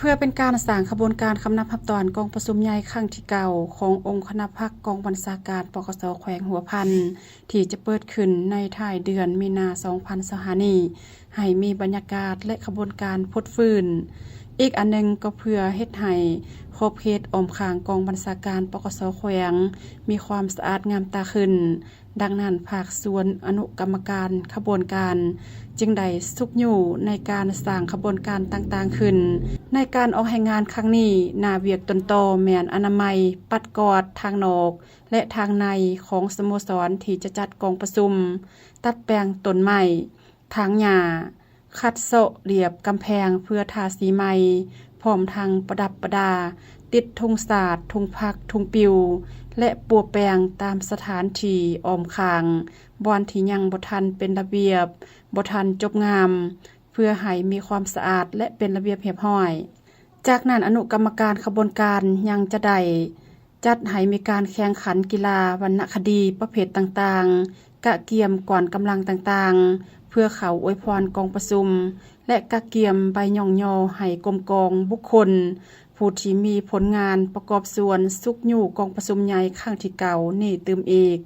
ພື່ອເປັນການສ້າງຂະບວນການຄຳນັບຮັບຕອນກອງປະຊຸມໃຫຍ່ຄັ້ງທີເກົ້າຂອງອົງຄະນະພັກກອງບັນຊາການ ປກສ ແຂວງຫົວພັນ ທີ່ຈະເປີດຂຶ້ນໃນທ້າຍເດືອນມີນາ ສອງພັນຊາວຫ້ານີ້ ໃຫ້ມີບັນຍາກາດ ແລະ ຂະບວນການຟົດຟື້ນ. ອີກອັນໜຶ່ງກໍເພື່ອເຮັດໃຫ້ຂອບເຂດອ້ອມຂ້າງກອງບັນຊາການ ປກສ ແຂວງ ມີຄວາມສະອາດງາມຕາຂຶ້ນ. ດັ່ງນັ້ນ ພາກສ່ວນອະນຸກຳມະການຂະບວນການ ຈຶ່ງໄດ້ຊຸກຍູ້ໃນການສ້າງຂະບວນການຕ່າງໆຂຶ້ນ ໃນການອອກແຮງງານຄັ້ງນີ້. ໜ້າວຽກຕົ້ນຕໍແມ່ນອະນາໄມ, ປັດກວາດທາງນອກ ແລະ ທາງໃນຂອງສະໂມສອນທີ່ຈະຈັດກອງປະຊຸມ, ຕັດແປງຕົ້ນໄມ້, ຖາງຫຍ້າ, ຂັດເຊາະລຽບກຳແພງເພື່ອທາສີໃໝ່, ພ້ອມທັງປະດັບປະດາ, ຕິດທຸງຊາດ, ທຸງພັກ, ທຸງປິວ ແລະ ປົວແປງຕາມສະຖານທີ່ອ້ອມຂ້າງ ບ່ອນທີ່ຍັງບໍ່ທັນເປັນລະບຽບ, ບໍ່ທັນຈົບງາມ, ເພື່ອໃຫ້ມີຄວາມສະອາດ ແລະ ເປັນລະບຽບຮຽບຮ້ອຍ. ຈາກນັ້ນ ອະນຸກຳມະການຂະບວນການຍັງຈະໄດ້ຈັດໃຫ້ມີການແຂ່ງຂັນກິລາວັນນະຄະດີປະເພດຕ່າງໆ, ກະກຽມກອນກຳລັງຕ່າງໆ ເພື່ອເຂົ້າອວຍພອນກອງປະຊຸມ ແລະ ກະກຽມໃບຍ້ອງຍໍໃຫ້ກົມກອງບຸກຄົນ ຜູ້ທີ່ມີຜົນງານປະກອບສ່ວນຊຸກຍູ້ກອງປະຊຸມໃຫຍ່ຄັ້ງທີເກົ້ານີ້ຕື່ມອີກ.